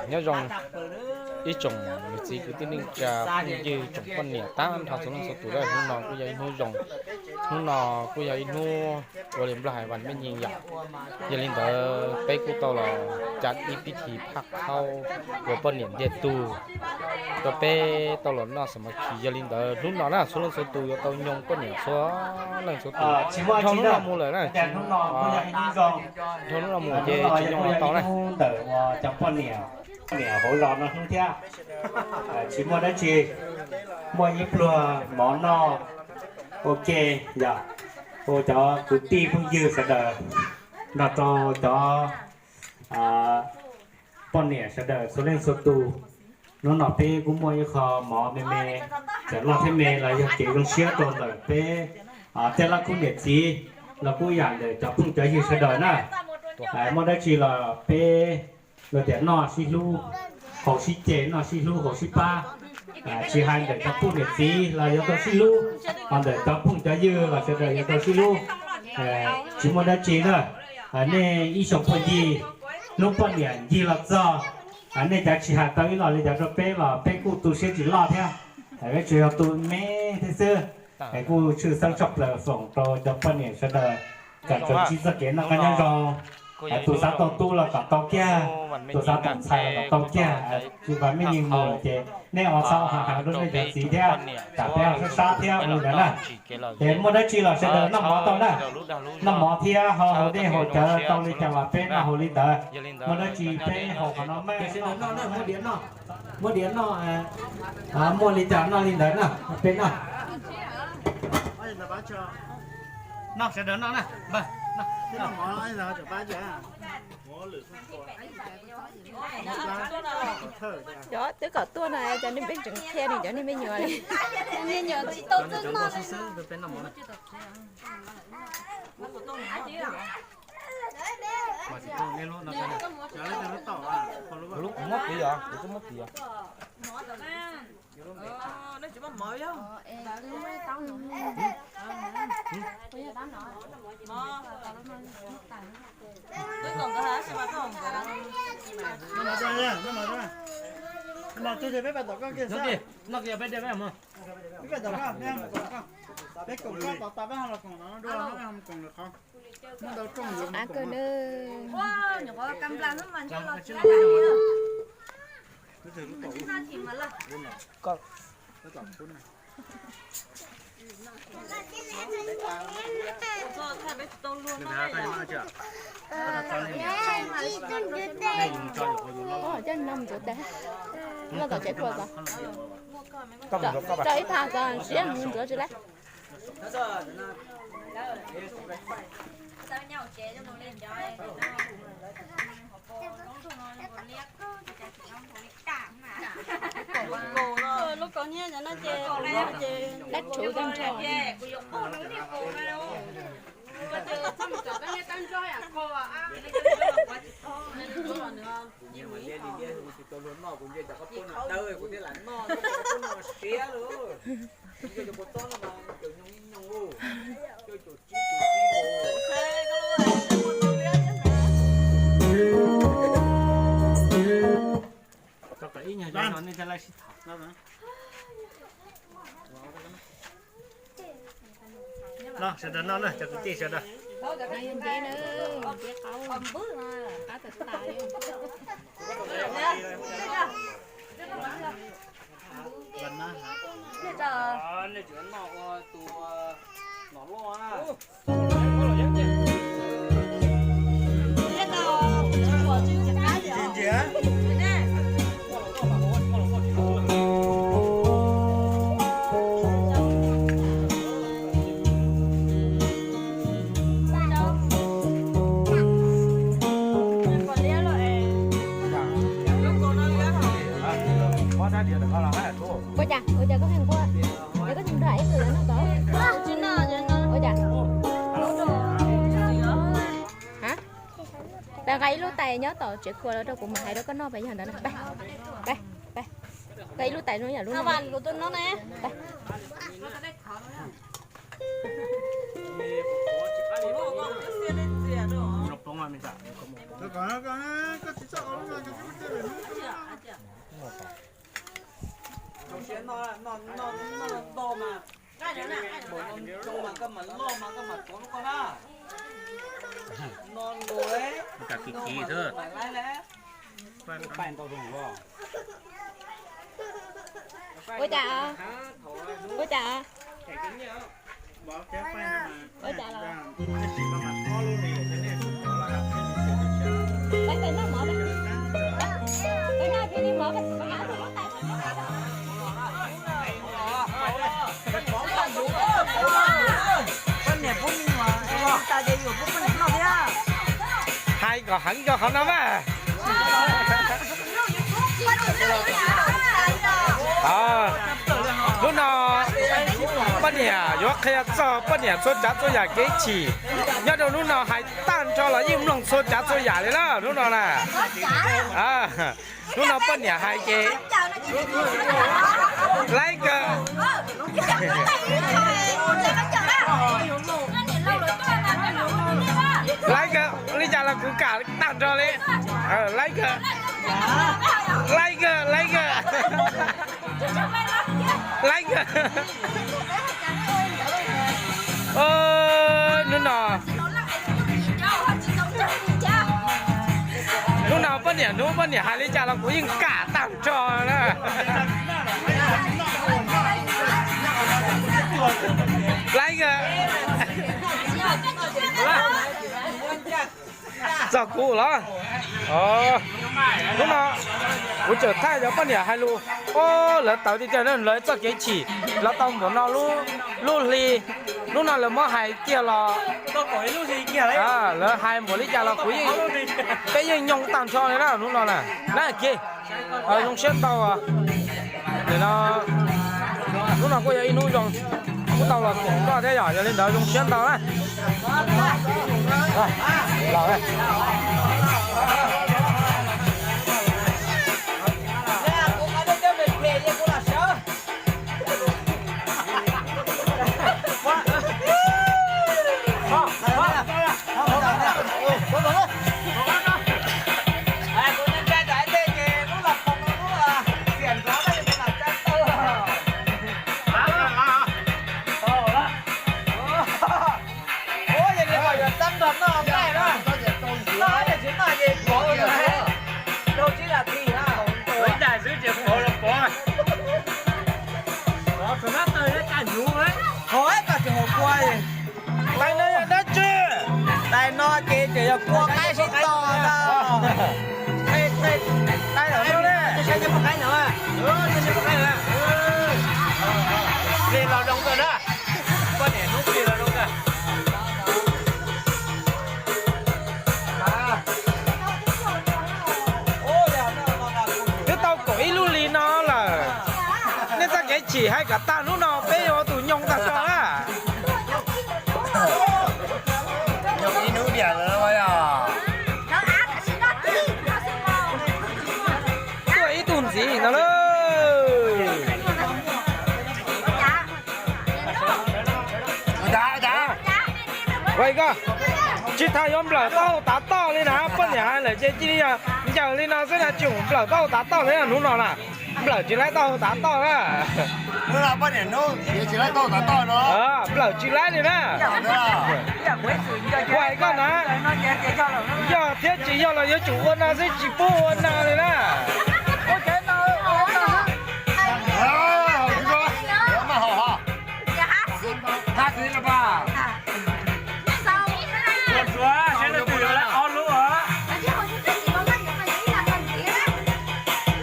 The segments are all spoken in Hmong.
Nyob zoo ib tsoom niam txiv kwv tij neej tsa phooj ywg tsoom poj niam tag nrho txhua leej txhua tus, hnub no kuj yog ib hnub zoo, hnub no kuj yog ib hnub ua li Nplog hais vas mej nyij yom. Yog li ntawd peb kuj tau los cov ib pib thim phaj khaub ua poj niam ntiag tug rau peb tau los noj xam mas khis. Yog li ntawd hnub no na txhua leej txhua tus yuav tau nyoo poj niam txhua leej txhua tus. Dhau hnub no mus lawm na, dhau hnub no mus ces tsis nyoo los tau na. Cov poj niam hauv zos no hnub thiab tsis muaj dab tsi, muaj ib pluag mov noj ua ke yom, ua cov kwv tij phooj ywg sawv daws nrog rau cov poj niam sawv daws txhua leej txhua tus. Hnub no peb kuj muaj ib qho mov me me, txawm loj thiab me los yog kev zoo siab rau ntawm peb tej laj kub niam txiv los kuj yam ntawm cov phooj cov ywg sawv daws na. Muaj dab tsi los peb luag tias noj sib hlub haus sib ce, noj sib hlub haus sib pab. Tsis hais ntawm cov phooj niam txiv los yuav tau sib hlub, ho ntawm cov phooj cov ywg los sawv daws yuav tau sib hlub. Tsis muaj dab tsi na, nej ib xyoos puag ncig hnub poj niam ncig los txog, nej cov tsis hais tau ib los li cas rau peb los peb kuj tu siab tsis loj thiab. Peb tsuas yog tu me thiab xwb, es kuj tshwj xeeb tshaj plaws foom rau cov poj niam sawv daws kom tsuas ntsib txoj kev noj qab nyob zoo. Tus xav tau tub los kom tau kiag, tus xav tau ntxhais los kom tau kiag. Tsis vas mej nyij mus lawm ces nej ua txhob ha ha rau nej cov txiv thiab, kom peb ho sab sab thiab ua li ntawd na. Ces muaj dab tsi los sawv daws noj mov tau na, noj mov thiab ho haus dej haus cawv tau li cas los peb noj haus li ntawd. Muaj dab tsi peb haus qhov no mas sawv daws noj na, muab diav noj, muab diav noj, muaj li cas noj li ntawd na, peb noj. Noj sawv daws noj na. Cov twb kom tuaj no cov neeg peb tseem qhia nws cov niag me nyuam li. Niag nyuam tsis tau txawj noj. Kuv muab kiv os, kuv twb muab kiv os. Peb pais tom koj kiag, peb pais tom koj, peb koom koj tov tas peb ho los koom no dua, peb ho mus koom lwm qhov. Muaj ntau rooj yuav mus koom no. Coj ib pha tso siab mus ntxuav tsis lawm. Lub kaus nyiab cov no ces, dab tshuv tag nrho. Tau kom ib nyuag zog no nej thiaj li sib tham. No sawv daws noj na cov kwv tij sawv daws. Nej tseem noj ua tus nom loj na. Ua cas, ua cas koj pheej nquag? Es koj tsis nrog ib tug noj tod? Ua cas? Ha? Peb nqa ib lub tais nyob tom tsev khuas los rau kuv mam hais rau koj noj pes yog ntawd na. Peb, peb, peb. Nqa ib lub tais zoo yam lub no. Peb. Noj, noj, noj ntau mas, noj ntau mas koj mam loj mas koj mam tuav rau koj na. Noj ntau, kis kis xwb. Ua cas, ua cas, ua cas los? Hais kom heev rau qhov no mas. Hnub no poj niam yuav qhia txog poj niam txhua tsav txhua yam kev chim. Nyob rau hnub no hais tag nrho los yeej mloog txhua tsav txhua yam li na hnub no na. Hnub no poj niam hais ces laib kawg, laib kawg, li cas los kuv kam tag nrho li. Laib kawg, laib kawg, laib kawg, laib kawg. Hnub no, hnub no poj niam, hnub poj niam hais li cas los kuv yeej kam tag nrho na. Laib kawg. Txog kuv los? Hnub no kuv tseem thaij cov poj niam hais lus, o, lawv tawv tiag tiag na, lawv txoj kev chim los tau npaum no lub hli. Hnub no lawv muab hais kiag los, lawv hais npaum li cas los kuv yeej, peb yeej nyoo tag nrho li na hnub no na. Na kiag, zoo siab ntau. Nim no, hnub no kuj yog ib hnub zoo, kuj tau los koom koj thiab yom, yog li ntawd zoo siab ntau na. Ua, yog li ho yuav txab nrog noj nqaij na. Noj ces tsis noj ces pov rau tsib nas this na. Ua ib daim xwb ces pov los pov. Pov tsuas nab taw thiab caj nyuv. Hov ib tog tsis haus kua. Tais no yog dab tsi? Tais no ces tseem yog kua qaib sib tog ntag. Tais no ne. Plig los zoo kawg na. Poj niam hnub plig los zoo kawg. Twb tau kaum ib lub hli no lawm. Nej txoj kev chim hais kom tag hnub no peb yuav ua tus nyoo tag nrho na. Nyoo ib hnub diam lawm os. Tuaj ib tug ntxiv no lawm. Ua ib ko, tsis tas yuav nplawm taub hau tav toj li na, poj niam hais lawm ces cia li yog ncaws li no xwb na, tsis nplawm taub hau tav toj li hnub no na. Nplawm tsis laib taub hau tav toj na. Hnub no poj niam hnub tsis laib taub hau tav toj no. Nplawm tsis laib li na. Ua ib ko na, yog thiab tsis yog los yuav tsum ua no xwb tsis pub ua no li na.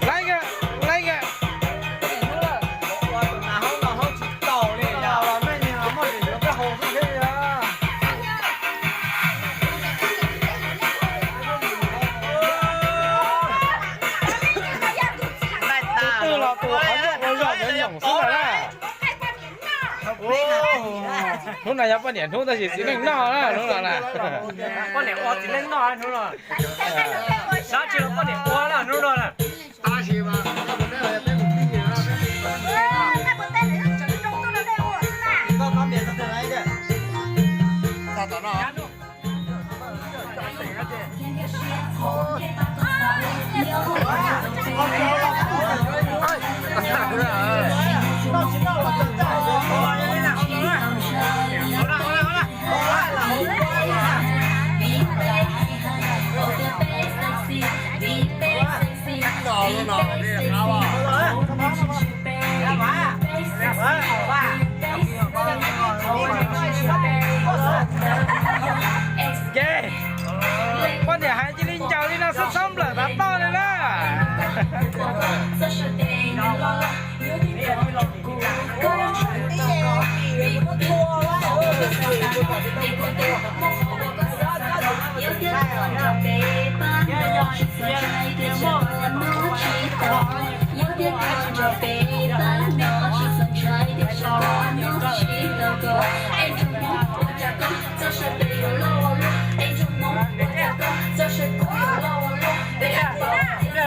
Laib kawg, laib kawg. Tus twg los tus qhov ncauj ua zog yuav nyoos xwb ntag na. Hnub no yog poj niam hnub tab sis txiv neej noj na hnub no na. Poj niam ua txiv neej noj hnub no. Xav tsis los poj niam ua na hnub no na.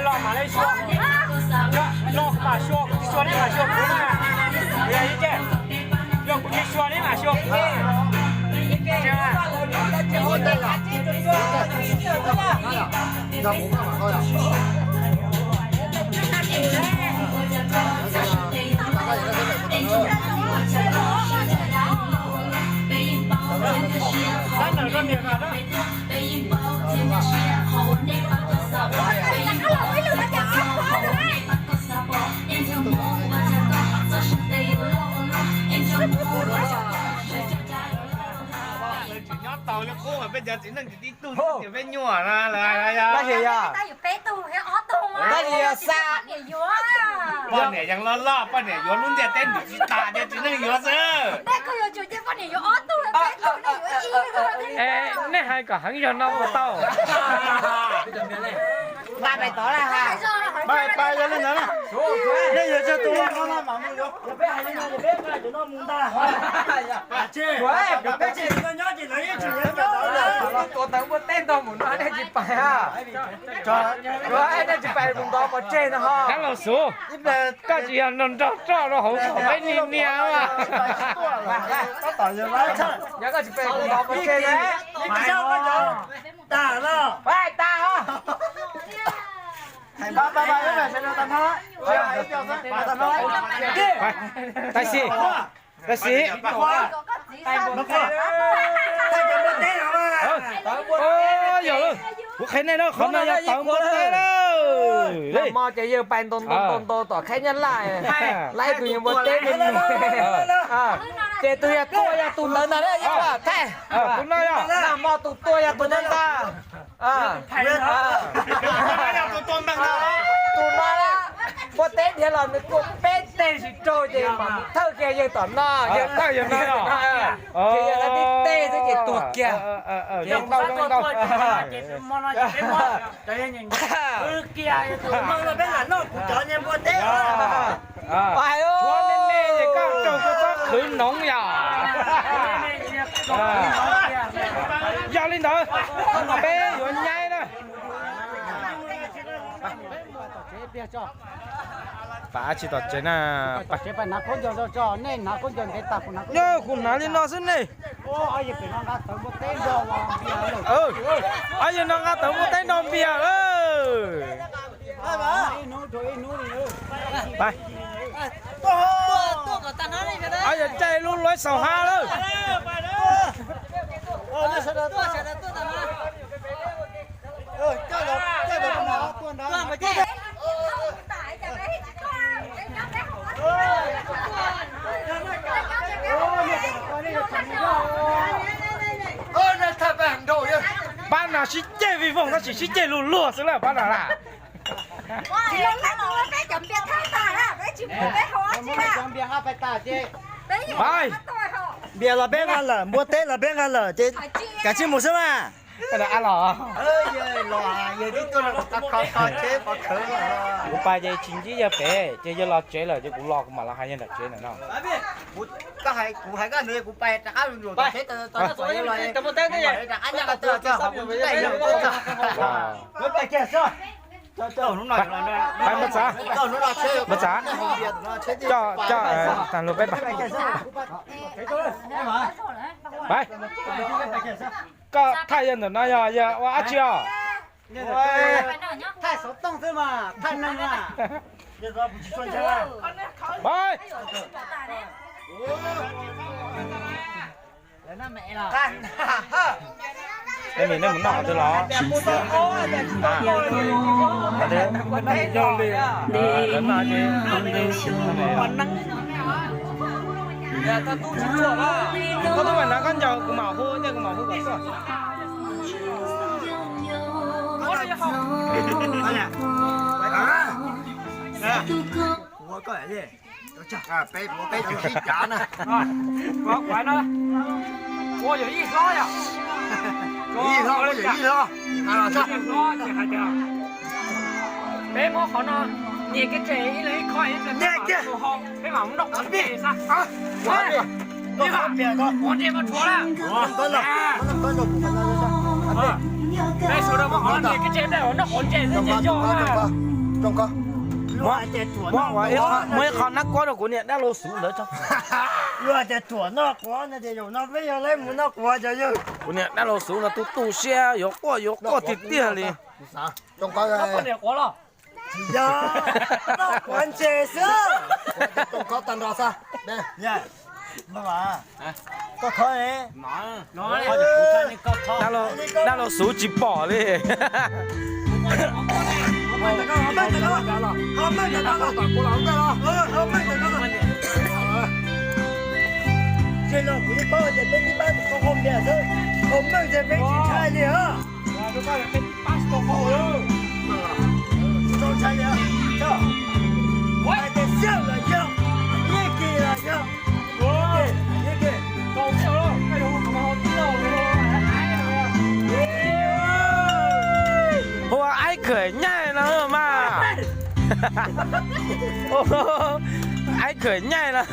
Los mam li xyuas, los mam xyuas, kuv tsis xyuas li mam xyuas kuv na. Yog kuv tsis xyuas li mam xyuas kuv. Tsis nyob tau li qub, peb cov txiv neej tsis tib tug tias peb nyuaj na. Tab sis yog, tab sis yog xa, poj niam yeej loj loj, poj niam yuav lub ntiaj teb ntim tsis tas, cov txiv neej yuav xwb. Nej hais kom heev zog no puas tau? Pais, pais, yog li ntawd na, nej yuav tseg tus loj no mas mus yuav. Tus ntawd muaj teb ntog mus no nej tsis pais a? Tus nej tsis pais tus ntawd pov tseg no ho. Kab Lauj Xub, koj tsis yog nrog nrog roj rau hauv kom peb niaj niaj. Yog koj tsis pais tus ntawd pov tseg na. Tab sis, tab sis, yog, kuv qhia nej na, qhov no yog tawv npua teb lawm. Hmo ces yawg pais ntaus ntaus ntaus tom Khaib Nyab Laj, laib tus yawg npua teb me me. Ces tus yog tua yog tus ntawd ntag, yog thaij. Nag hmo tus tua yog tus ntawd ntag. Tus no, npua teb dhia los nws tua peb teg tsis raug ces mam mus thawj kiag yawg tom no, yawg thawj yawg no. Ces yawg tib teg xwb ces tuag kiag. Zoo nkauj, zoo nkauj. Peb lam noj kuv cov niag npua teb. Tshuav me me es koj raug kua txob qhwv noov yom. Yog li ntawd, peb yuav nyaib na. Pab tsis tom tsev na. Nyob kuv hnav li no xwb ne. Ob yawg no nqa tawv npua teb nrog npias lawm. Ob yawg caij lub luab saum hab lawm. Pab no sib ceg vij voog tab sis sib ceg luag luag xwb lawm pab no na. Npias los peb nqa lawm, npua teb los peb nqa lawm ces kav tsij mus xwb mas. Kuv pais ces tsis ntsib yawg pem ces yawg los tsev lawm ces kuv los kuv mam los hais yawg nram tsev ntawm no. Kuv hais koj ntawd kuv pais rov qab los tom tsev, rov qab nyob qhov twg. Pais npawg Txav, npawg Txav, coj coj tag lus peb pais. Pais, koj thaij yawg ntawm no yog yawg ua dab tsi os? Pais. Peb mus noj qhov twg los? Yog li, koj tub mam hnav koj ncaws kuv mam hu, kuv mam hu kom tuaj. Peb, peb tsis sib cav na. Ua yawm ib hlob yom. Ib hlob, ua yawm ib hlob. Peb muab qhov no. Nias kiag ces ib leeg ib qho, ib leeg ib qho, peb mam mus noj quav ntsej xwb. Ua, ua, ua, ua, ua, ua, ua, ua, Muab ib qho nab kuab rau kuv niam dab laug Xuv ntawd tso. Luag tias tuam noj quav no ces zaum no peb yog lawv mus noj quav cov yawg. Kuv niam dab laug Xuv no tu tu siab yuav quaj yuav quaj tiag tiag li. Noj quav ntses xwb. Koj thov, dab laug Xuv tsis pom li. Ces no kuv yeej paub tias peb tib pab tus qau qau npias xwb, qau meej ces peb tsis ntshai li os. Hais tias xyaum los yog, yeej kis los yog. Hu ua aib khawm nyaij no mas. Aib khawm nyaij no.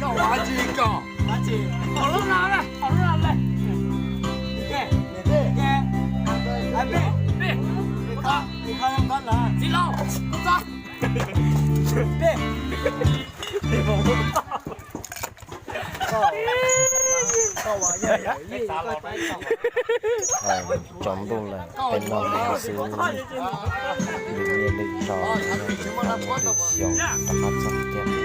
Koj ua dab tsi koj? Txiv laus, kuv txo. Tsaus ntuj lawm, peb noj li no xwb, lwm niaj lwm zaus, lwm xyoo rov qab txog kiag li.